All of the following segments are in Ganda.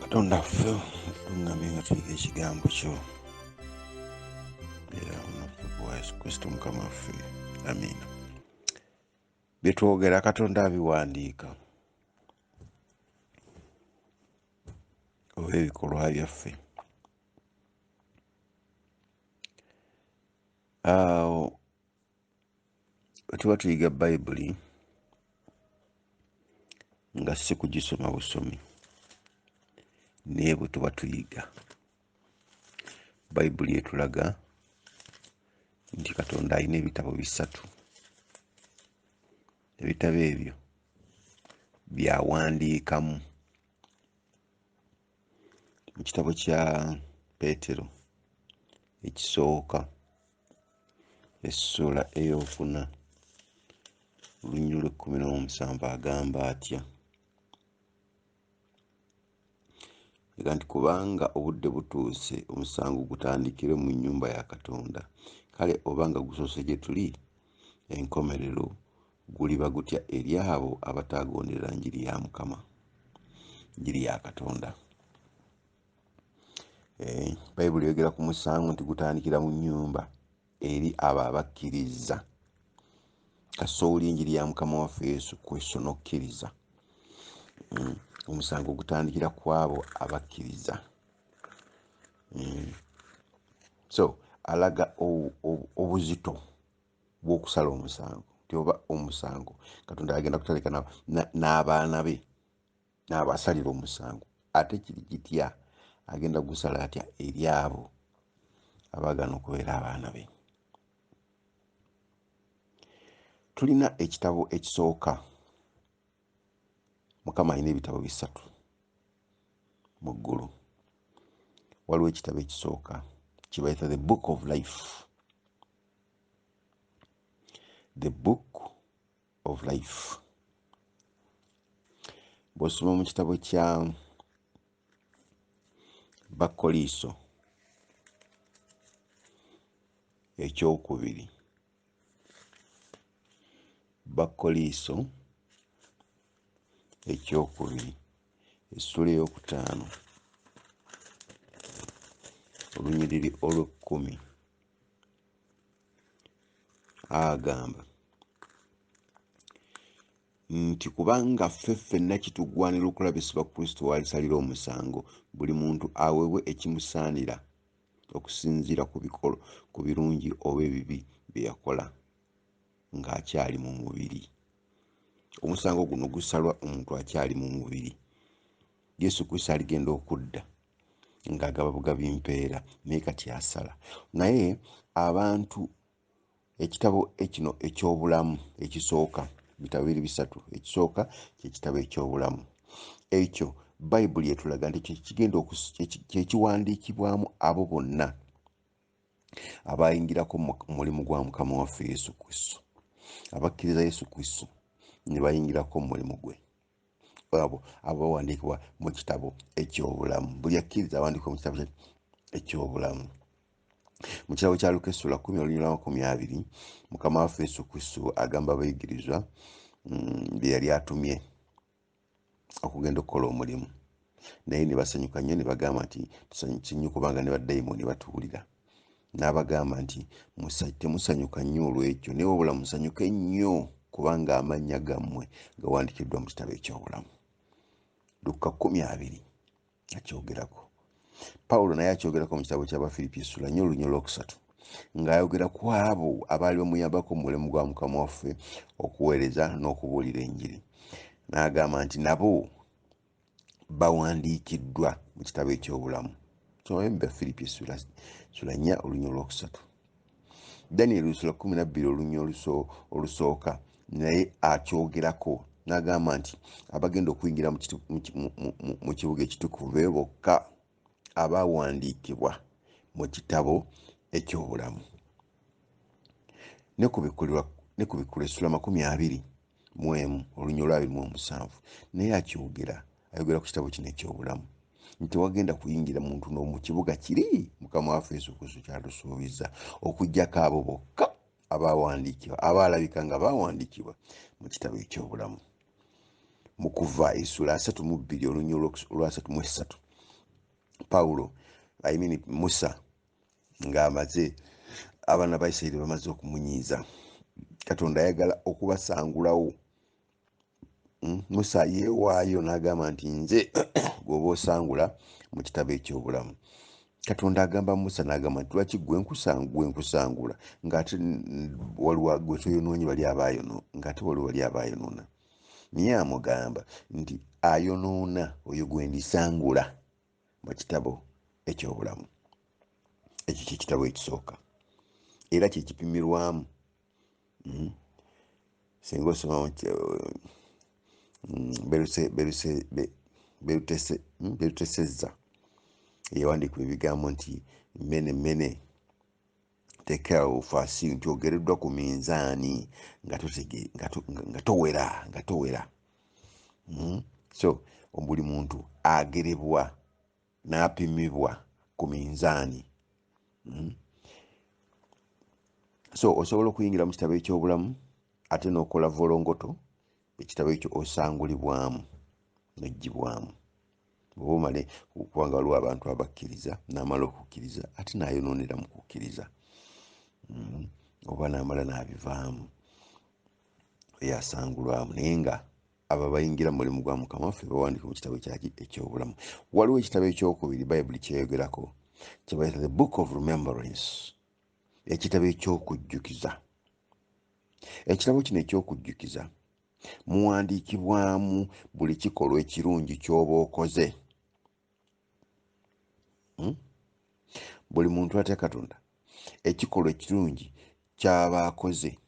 Katonda waffe, otuŋŋamye nga tuyiga ekigambo kyo, era naffe bwa Yesu Kristo Mukama waffe, amiina. Bye twogera Katonda abiwandiika, oba ebikolwa byaffe. Awo bwe tuba tuyiga Bayibuli nga si kugisoma busomi, naye bwe tuba tuyiga Bayibuli etulaga nti Katonda alina ebitabo bisatu. Ebitabo ebyo by'awandiikamu. Mu kitabo kya Peetero ekisooka essuula ey'okuna olunyiriri lw'ekkumi n'omusanvu agamba atya? Aga nti kubanga obudde butuuse omusango gutandikire mu nnyumba ya Katonda, kale obanga gusoose gye tuli, enkomerero guliba gutya eri abo abataagondera njiri ya Mukama, njiri ya Katonda. Bayibuli eyogera ku musango nti gutandikira mu nnyumba eri abo abakkiriza. Kasita owulira enjiri ya Mukama waffe Yesu Kristo n'okkiriza, omusango gutandikira ku abo abakkiriza. So alaga obuzito bw'okusala omusango, nti oba omusango Katonda agenda kutandika n'abaana be n'abasalira omusango, ate kiri kitya agenda gusala atya eri abo abaagaana okubeera abaana be. Tulina ekitabo ekisooka. Mukama alina ebitabo bisatu mu ggulu. Waliwo ekitabo ekisooka kye bayita the book of life, the book of life. Bw'osoma mu kitabo kya Bakkoliiso ekyokubiri, Bakkoliiso ekyokubiri essuula ey'okutaano olunyiriri olw'ekkumi, agamba nti kubanga ffe ffenna kitugwanira okulabisibwa Kristo w'alisalira omusango, buli muntu aweebwe ekimusaanira okusinziira ku birungi oba ebibi bye yakola ng'akyali mu mubiri. Omusango guno gusalwa omuntu akyali mu mubiri. Yesu Kristo aligenda okudda ng'agaba bugabi mpeera, naye kati asala. Naye abantu ekitabo ekino eky'obulamu ekisooka, bitabo biri bisatu, ekisooka ky'ekitabo eky'obulamu. Ekyo Bayibuli etulaga nti kye kiwandiikibwamu abo bonna abayingirako mu mulimu gwa Mukama waffe Yesu Kristo, abakkiriza Yesu Kristo ne bayingirako mu mulimu gwe. Abo abawandiikibwa mu kitabo eky'obulamu. Buli akkiriza awandiikibwa mu kitabo eky'obulamu. Mu kitabo kya Luka essula 10 olunyiriri lwa 20, Mukama waffe Yesu Kristo agamba abayigirizwa be yali atumye okugenda okukola omulimu, naye ne basanyuka nnyo ne bagamba nti tusanyuse nnyo kubanga ne badayimooni batuwulira. N'abagamba nti temusanyuka nnyo olw'ekyo, naye wabula musanyuke nnyo kubanga amannya gammwe gawandiikiddwa mu kitabo eky'obulamu. Luka 12 akyogerako. Pawulo naye akyogerako mu kitabo ky'Abafiripi essula nnya olunyiriri olwokusatu, ng'ayogera ku abo abaali bamuyambako mu mulimu gwa Mukama waffe okuweereza n'okubuulira enjiri. N'agamba nti nabo bawandiikiddwa mu kitabo eky'obulamu. Tusomayo mu Bafiripi essula 4 olunyiriri olwokusatu. Daniel essula 12 olunyiriri olusooka naye akyogerako n'agamba nti abagenda okuyingira mu kibuga ekitukuvu be bokka abawandiikibwa mu kitabo eky'obulamu. Ne ku Bikkulirwa essula 21 olunyiriri lwa 27 naye akyogera, ayogera ku kitabo kino eky'obulamu nti tewagenda kuyingira muntu n'omu kibuga kiri Mukama waffe Yesu Kristo kyatusuubiza, okuggyako abo bokka abawandiikibwa, abaalabika nga baawandiikibwa mu kitabo eky'obulamu. Mu Kuva essula 32 olunyiriri olwa 33. Pawulo, I mean Musa, ng'amaze abaana ba Isirayiri bamaze okumunyiiza, Katonda ayagala okubasangulawo. Musa yeewaayo n'agamba nti nze gw'oba osangula mu kitabo eky'obulamu. Katonda agamba Musa n'agamba nti lwaki gwe nkusangula ng'ate waliwo gwe toyonoonye bali abaayono, ng'ate waliwo bali abaayonoona. Naye amugamba nti ayonoona oyo gwe ndisangula mu kitabo eky'obulamu. Ekyo kye kitabo ekisooka era kye kipimirwamu. Singa osoma Berutesezza eyawandiikibwa ebigambo nti mene mene tekel fasi, nti ogereddwa ku minzaani nga towera. So buli muntu agerebwa n'apimibwa ku minzaani. So osobola okuyingira mu kitabo eky'obulamu ate n'okola volongoto, ekitabo ekyo osangulibwamu n'oggyibwamu. Bw'oba omale kubanga waliwo abantu abakkiriza n'amala okukkiriza ate n'ayonoonera mu kukkiriza, oba n'amala n'abivaamu, oyo asangulwamu. Naye nga abo abayingira mu mulimu gwa Mukama waffe bawandiika mu kitabo kyaki eky'obulamu. Waliwo ekitabo ekyokubiri Bayibuli kyeyogerako kye bayita the book of remembrance, ekitabo eky'okujjukiza. Ekitabo kino eky'okujjukiza muwandiikibwamu buli kikolwa ekirungi ky'oba okoze. Buli muntu atya Katonda ekikolwa ekirungi ky'aba akoze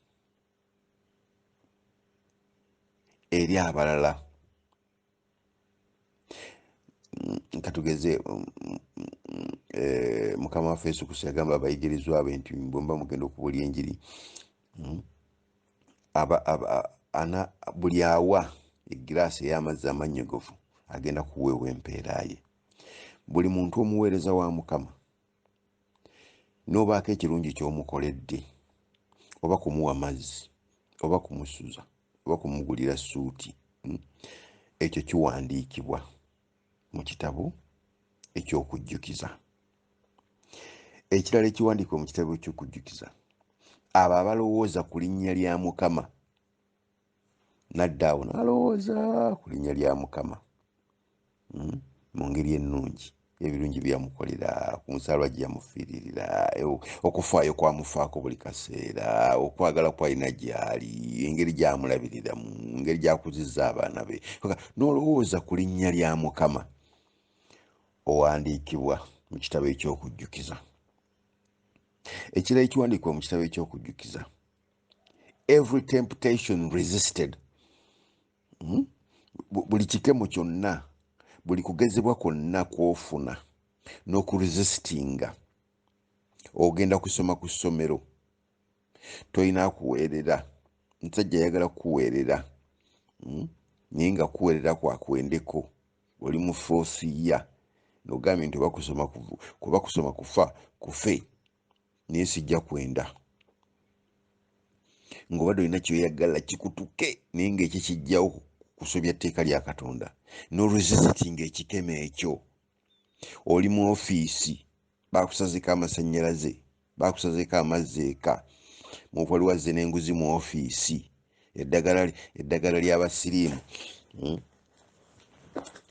eri abalala. Katugeze Mukama waffe Yesu Kristo yagamba abayigirizwa be nti bwe muba mugenda okubuulira enjiri, buli awa egiraasi ey'amazzi amannyogovu agenda kuweebwa empeera ye. Buli muntu omuweereza wa Mukama n'obaako ekirungi ky'omukoledde, oba kumuwa mazzi, oba kumusuza, oba kumugulira ssuuti, ekyo kiwandiikibwa mu kitabo eky'okujjukiza. Ekirala ekiwandiikibwa mu kitabo eky'okujjukiza, abo abalowooza ku linnya lya Mukama, n'adda awo n'alowooza ku linnya lya Mukama mu ngeri ennungi, ebirungi byamukolera, ku nsaalwa gye yamufiiririra, okufaayo kwamufaako buli kaseera, okwagala kw'alina gy'ali, engeri gy'amulabiriramu, engeri gy'akuzizza abaana be. N'olowooza ku linnya lya Mukama, owandiikibwa mu kitabo eky'okujjukiza. Ekirala ekiwandiikibwa mu kitabo eky'okujjukiza, every temptation resisted. Buli kikemo kyonna, buli kugezebwa kwonna kw'ofuna n'okuresistinga. Ogenda kusoma ku ssomero, tolina kuweerera, omusajja ayagala kukuweerera, naye nga kuweerera kwakwendeko, oli mu fourth year n'ogambye nti oba kusoma kufa kufe, naye sijja kwenda. Ng'obadde olina ky'oyagala kikutuke, naye ng'ekyo kijjawo kusobya tteeka lya Katonda, n'oresistinga ekikemo ekyo. Oli mu ofiisi, baakusazeeko amasannyalaze, baakusazeeko amazzi eka, waliwo azze n'enguzi mu ofiisi, eddagala ly'abasiriimu,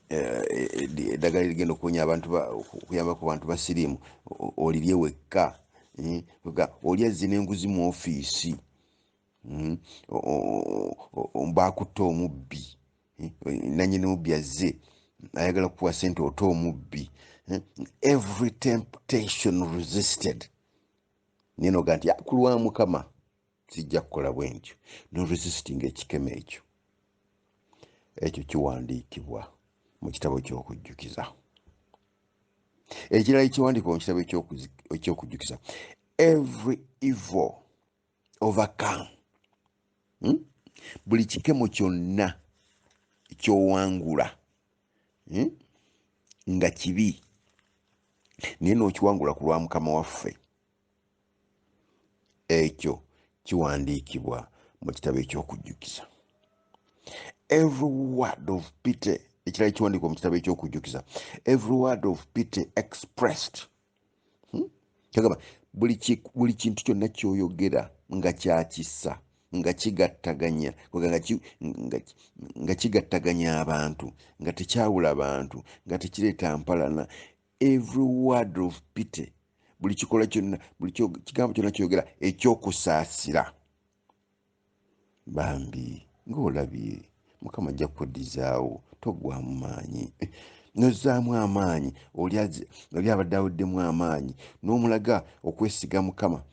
eddagala erigenda okuwonya abantu, okuyamba ku bantu ba siriimu, olirye wekka. Oli azze n'enguzi mu ofiisi, baakutta omubbi, nannyini mubbi azze ayagala kukuwa ssente ote omubbi. Every temptation resisted. Naye n'ogamba nti ku lwa Mukama sijja kukola bwe ntyo, n'oresistinga ekikemo ekyo. Ekyo kiwandiikibwa mu kitabo ky'okujjukiza. Ekirala ekiwandiikibwa mu kitabo eky'okujjukiza, every evil overcome. Buli kikemo kyonna ky'owangula, nga kibi, naye n'okiwangula ku lwa Mukama waffe, ekyo kiwandiikibwa mu kitabo eky'okujjukiza. Every word of pity, Ekirala ekiwandiikibwa mu kitabo eky'okujjukiza, every word of pity expressed. Kyagamba buli kintu kyonna ky'oyogera nga kyakisa, nga kigattaganya, nga kigattaganya abantu, nga tekyawula bantu, nga tekireeta mpalana. Every word of pity, buli kikola kyonna, buli kigambo kyonna ky'oyogera ekyokusaasira, bambi ng'olabye, Mukama ajja kukuddizaawo, toggwamu maanyi, nozzaamu amaanyi oli abadde aweddemu amaanyi, n'omulaga okwesiga Mukama.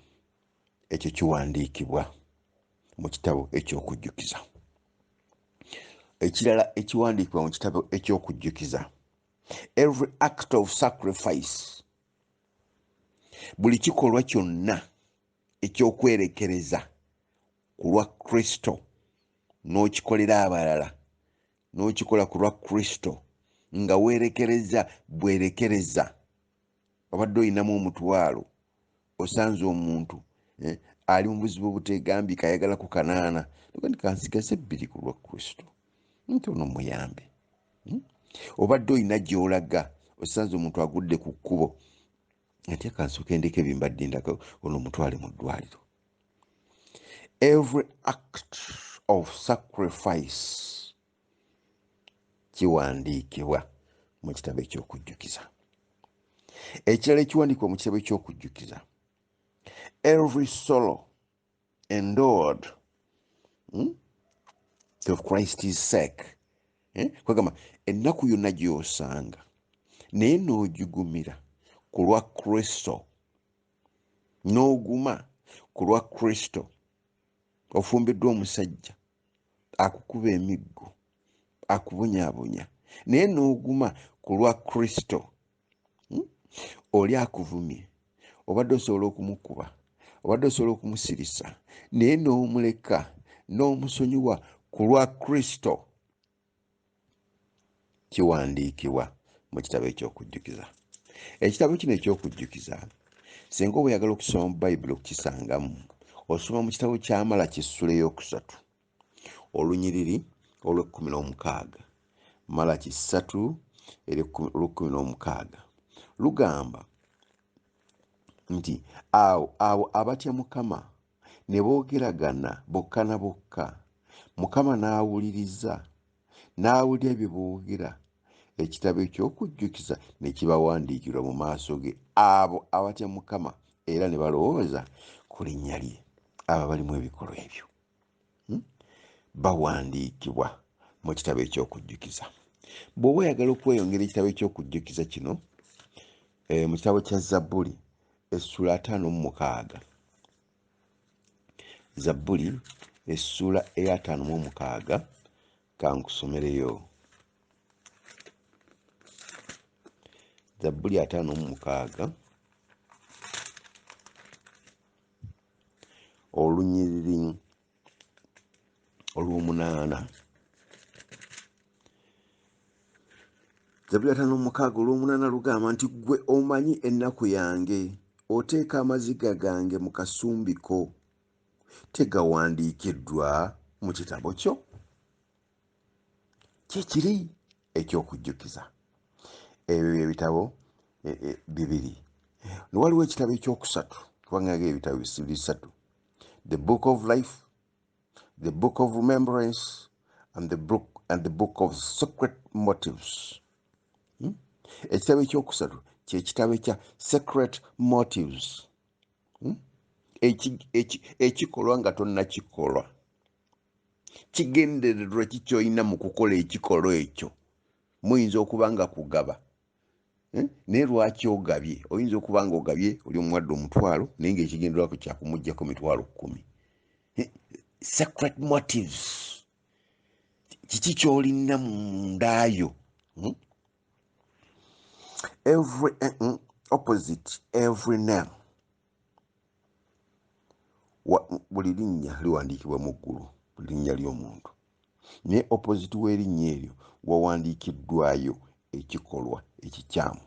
Ekyo kiwandiikibwa mu kitabo eky'okujjukiza. Ekirala ekiwandiikibwa mu kitabo eky'okujjukiza, every act of sacrifice, buli kikolwa kyonna eky'okwerekereza ku lwa Kristo, n'okikolera abalala, n'okikola ku lwa Kristo nga weerekereza bwerekereza. Obadde olinamu omutwalo, osanze omuntu ali mu buzibu obutegambika, ayagala ku 8, nti kansigaze 2 ku lwa Kristo, nti ono muyambe. Obadde olina gy'olaga, osanze omuntu agudde ku kkubo, nti kansooke ndeke ebimbadde ndaga, ono mutwale mu ddwaliro. Every act of sacrifice kiwandiikibwa mu kitabo eky'okujjukiza. Ekirala ekiwandiikibwa mu kitabo eky'okujjukiza, every sorrow endured for Christ's sake. Kwegamba ennaku yonna gy'osanga naye n'ogigumira ku lwa Kristo, n'oguma ku lwa Kristo. Ofumbiddwa omusajja akukuba emiggo, akubonyaabonya, naye n'oguma ku lwa Kristo. Oli akuvumye, obadde osobola okumukuba, obadde osobola okumusirisa, naye n'omuleka n'omusonyiwa ku lwa Kristo. Kiwandiikibwa mu kitabo eky'okujjukiza. Ekitabo kino eky'okujjukiza, singa oba oyagala okusoma mu Bayibuli okukisangamu, osoma mu kitabo kya Malaki essula 3, olunyiriri olw'ekkumi n'omukaaga. Malaki 3 olw'ekkumi n'omukaaga lugamba nti awo abatya Mukama ne boogeragana bokka na bokka, Mukama n'awuliriza, n'awulira bye boogera, ekitabo eky'okujjukiza ne kibawandiikirwa mu maaso ge abo abatya Mukama era ne balowooza ku linnya lye. Abo balimu ebikolwa ebyo bawandiikibwa mu kitabo eky'okujjukiza. Bw'oba oyagala okweyongera ekitabo eky'okujjukiza kino, mu kitabo kya Zabbuli essula 56, Zabbuli essula 56, kankusomereyo. Zabbuli 56 olunyiriri olw'omunaana. Zabbuli 56 olw'omunaana lugamba nti ggwe omanyi ennaku yange, oteeka amaziga gange mu kasumbiko, tegawandiikiddwa mu kitabo kyo. Kye kiri eky'okujjukiza. Ebyo bye bitabo bibiri. Waliwo ekitabo ekyokusatu, kubanga ebitabo bisatu: the book of life, the book of remembrance, and the book of secret motives. Ekitabo ekyokusatu kye kitabo ekya secret motives. Ekikolwa nga tonnakikolwa, kigendererwa ki ky'olina mu kukola ekikolwa ekyo? Muyinza okuba nga kugaba, naye lwaki ogabye? Oyinza okuba nga ogabye oli omuwadde omutwalo, naye ng'ekigendererwako kya kumuggyako 100,000. Secret motives, kiki ky'olina mundaayo? Every opposite every name, buli linnya liwandiikibwa mu ggulu, buli linnya ly'omuntu, naye opposite w'erinnya eryo wawandiikiddwayo ekikolwa ekikyamu.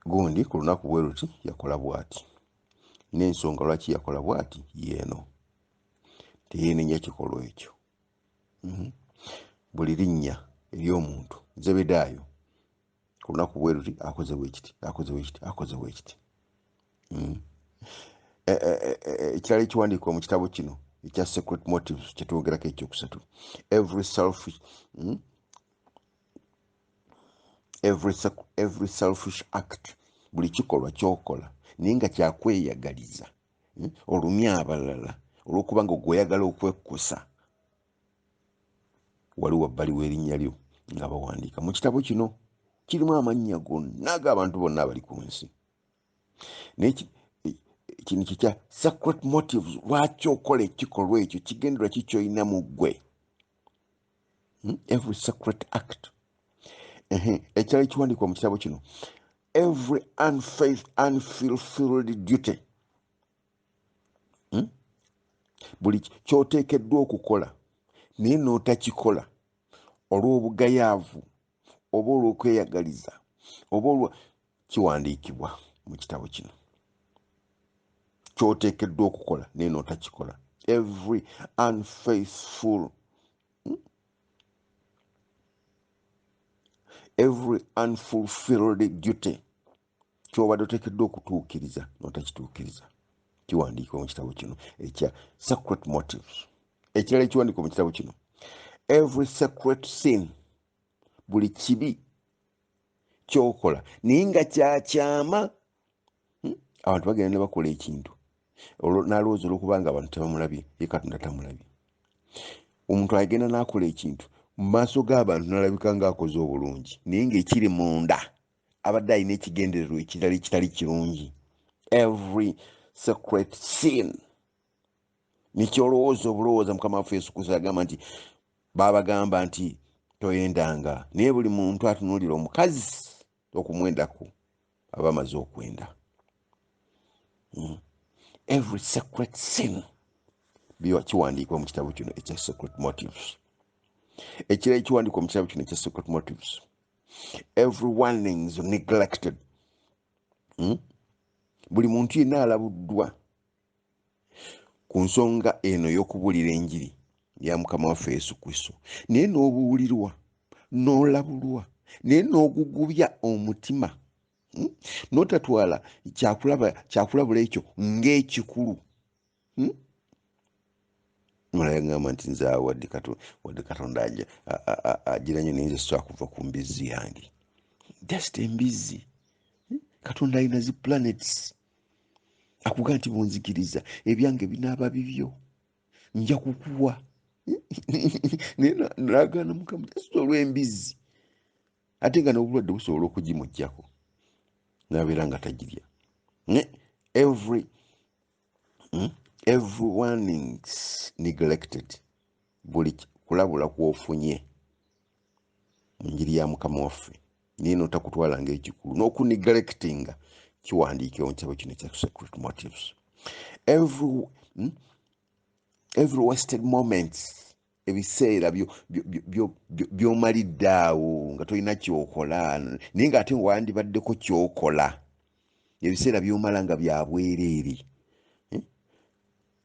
Gundi ku lunaku bwe luti yakola bw'ati, n'ensonga lwaki yakola bw'ati yeeno, teyeenenya kikolwa ekyo. Buli linnya ery'omuntu Zebedaayo ku lunaku bwe luti akoze bwe kiti, akoze bwe kiti, akoze bwe kiti. Ekirala ekiwandiikibwa mu kitabo kino ekya Secret Motives kye twogerako ekyokusatu, every selfish act, buli kikolwa ky'okola naye nga kyakweyagaliza, olumya abalala olw'okuba nga gw'oyagala okwekkusa, waliwo wabbali w'erinnya lyo nga bawandiika mu kitabo kino. Kirimu amannya gonna ag'abantu bonna abali ku nsi, naye kino kikya secret motives. Lwaki okola ekikolwa ekyo? Kigendererwa ki ky'olina mu ggwe? Every secret act. Ekirala ekiwandiikibwa mu kitabo kino, every unfulfilled duty. Buli ky'oteekeddwa okukola naye n'otakikola olw'obugayaavu oba olw'okweyagaliza oba olwa, kiwandiikibwa mu kitabo kino. Ky'oteekeddwa okukola naye n'otakikola, every unfaithful, Every unfulfilled duty, ky'obadde oteekeddwa okutuukiriza n'otakituukiriza, kiwandiikibwa mu kitabo kino ekya Secret Motives. Ekirala ekiwandiikibwa mu kitabo kino, every secret sin, buli kibi ky'okola naye nga kyakyama. Abantu bagenda ne bakola ekintu n'alowooza olw'okuba nga abantu tebamulabye, ye Katonda tamulabye. Omuntu agenda n'akola ekintu mu maaso g'abantu n'alabika ng'akoze obulungi, naye ng'ekiri munda abadde alina ekigendererwa ekirala ekitali kirungi. Every secret sin, nekyolowooza obulowooza. Mukama waffe Yesu Kristo agamba nti babagamba nti toyendanga, naye buli muntu atunuulira omukazi okumwendako aba amaze okwenda. Every secret sin kiwandiikibwa mu kitabo kino ekya Secret Motives. Ekirala ekiwandiikibwa mu kitabo kino ekya Secret Motives, every warnings neglected. Buli muntu yenna alabuddwa ku nsonga eno ey'okubuulira enjiri ya Mukama waffe Yesu Kristo, naye n'obuwulirwa n'olabulwa naye n'ogugubya omutima, N'otatwala kyakulabula ekyo ng'ekikulu. Mulala yagamba nti nze awo wadde Katonda agira nnyo, naye nze sisobola kuva ku mbizzi yange, just embizzi. Katonda alina zi planets, akugaa nti bunzikiriza ebyange binaaba bibyo, nja kukuwa, naye nagaana Mukama just olw'embizzi, ate nga n'obulwadde busobola okugimuggyako n'abeera nga tagirya. Ne every warnings neglected, buli kulabula kw'ofunye mu njiri ya Mukama waffe naye n'otakutwala ng'ekikulu n'okuneglectinga, kiwandiikibwa mu kitabo kino ekya Secret Motives. Every wasted moments, ebiseera by'omalidde awo nga tolina kyokola naye ng'ate wandibaddeko kyokola, ebiseera by'omala nga bya bwereere,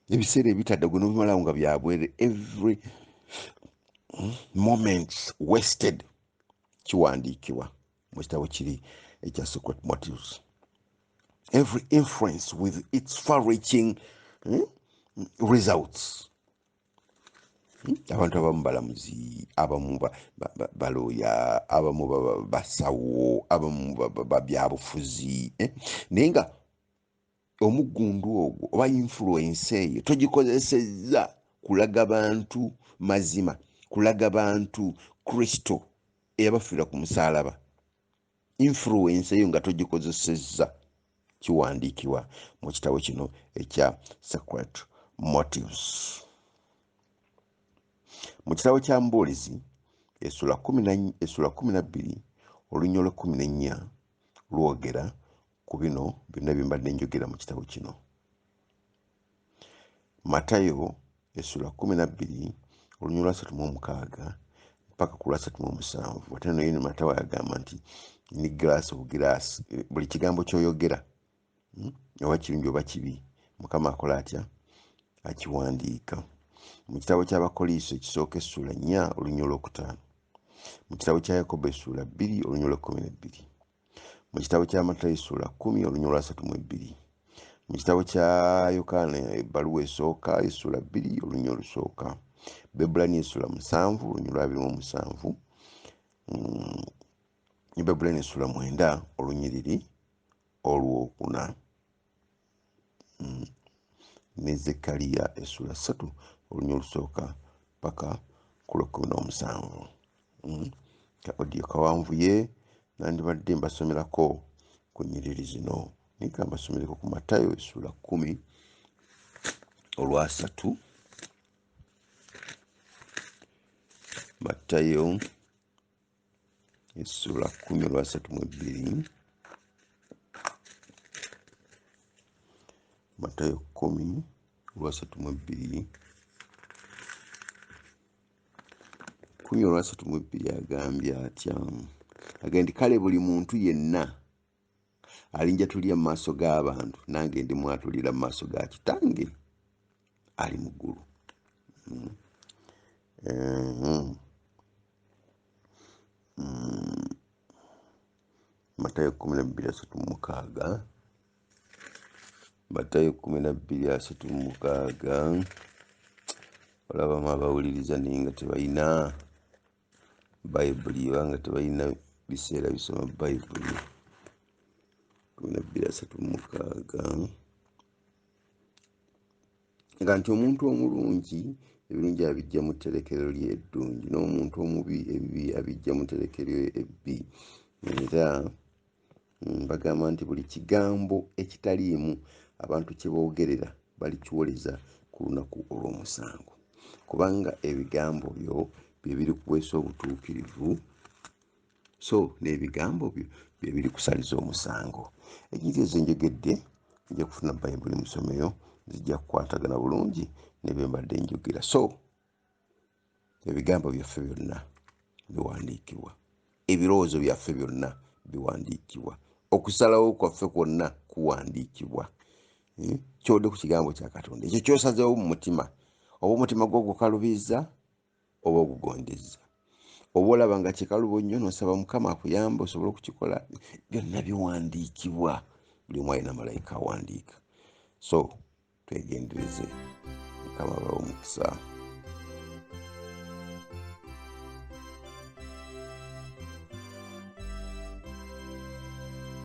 Ebiseera ebitadde gwe n'obimalawo nga bya bwereere, every moment wasted kiwandiikibwa mu kitabo kiri ekya Secret Motives. Every influence with its far-reaching results. Abantu abamu balamuzi, abamu balooya, abamu basawo, abamu babyabufuzi, Naye nga omuggundu ogwo oba influence eyo togikozesezza kulaga bantu mazima, kulaga bantu Kristo eyabafiira ku musaalaba. Influence eyo nga togikozesezza, kiwandiikibwa mu kitabo kino ekya Secret Motives. Mu kitabo kya Mubuulizi essula 12 olunya olw'ekkumi n'ennya lwogera ku bino byonna bye mbadde njogera mu kitabo kino. Matayo essula 12 olunya olwasatu mu omukaaga mpaka ku lwasatu mu omusanvu. Ate nno yino Matayo agamba nti ni giraasi obugiraasi, buli kigambo ky'oyogera, oba kirungi oba kibi, Mukama akola atya? Akiwandiika. Mu kitabo ky'Abakoliiso ekisooka essuula 4 olunyiriri olwokutaano. Mu kitabo kya Yakobo essuula 2 olunyiriri olw'ekkumi n'ebbiri. Mu kitabo kya Matayo essuula 10 olunyiriri olwasatu mu ebbiri. Mu kitabo kya Yokaana ebbaluwa esooka essuula 2 olunyiriri olusooka. Baebbulaniya essuula 7 olunyiriri olw'abiri mu musanvu. Baebbulaniya essuula 9 olunyiriri olwokuna. Ne Zekkaliya essuula 3 olunyiriri olusooka paka ku lw'ekkumi n'omusanvu. Ka audio kawanvuye, nandibadde mbasomerako ku nnyiriri zino, naye ka mbasomereko ku Matayo essuula 10 olwasatu. Matayo essuula 10 olwasatu mu ebbiri. Matayo 10 olwasatu mu ebbiri. 10 olwasatu mu ebbiri agambye atya? Agambye nti, "Kale buli muntu yenna alinjatulira mu maaso g'abantu, nange ndimwatulira mu maaso ga Kitange ali mu ggulu." Matayo 12:36. Matayo 12:36. Olabamu abawuliriza naye nga tebalina Bayibuli oba nga tebalina biseera bisoma Bayibuli. 12:36 nga nti, "Omuntu omulungi ebirungi abijja mu tterekero lye eddungi, n'omuntu omubi ebibi abijja mu tterekero ebbi." Era bagamba nti buli kigambo ekitaliimu abantu kye boogerera balikiwoleza ku lunaku olw'omusango, kubanga ebigambo byo bye birikuweesa obutuukirivu, so n'ebigambo byo bye birikusaliza omusango. Enyiriri ezo njogedde, nja kufuna Bayibuli musomeyo, zijja kukwatagana bulungi ne bye mbadde njogera. So ebigambo byaffe byonna biwandiikibwa, ebirowoozo byaffe byonna biwandiikibwa, okusalawo kwaffe kwonna kuwandiikibwa. Kyodde ku kigambo kya Katonda ekyo kyosazeewo mu mutima, oba omutima gwo gukalubiza oba ogugondezza, oba olaba nga kikalubo nnyo nosaba Mukama akuyambe osobole okukikola. Byonna biwandiikibwa, buli omu alina malayika awandiika. So twegendereze. Mukama abawe omukisa.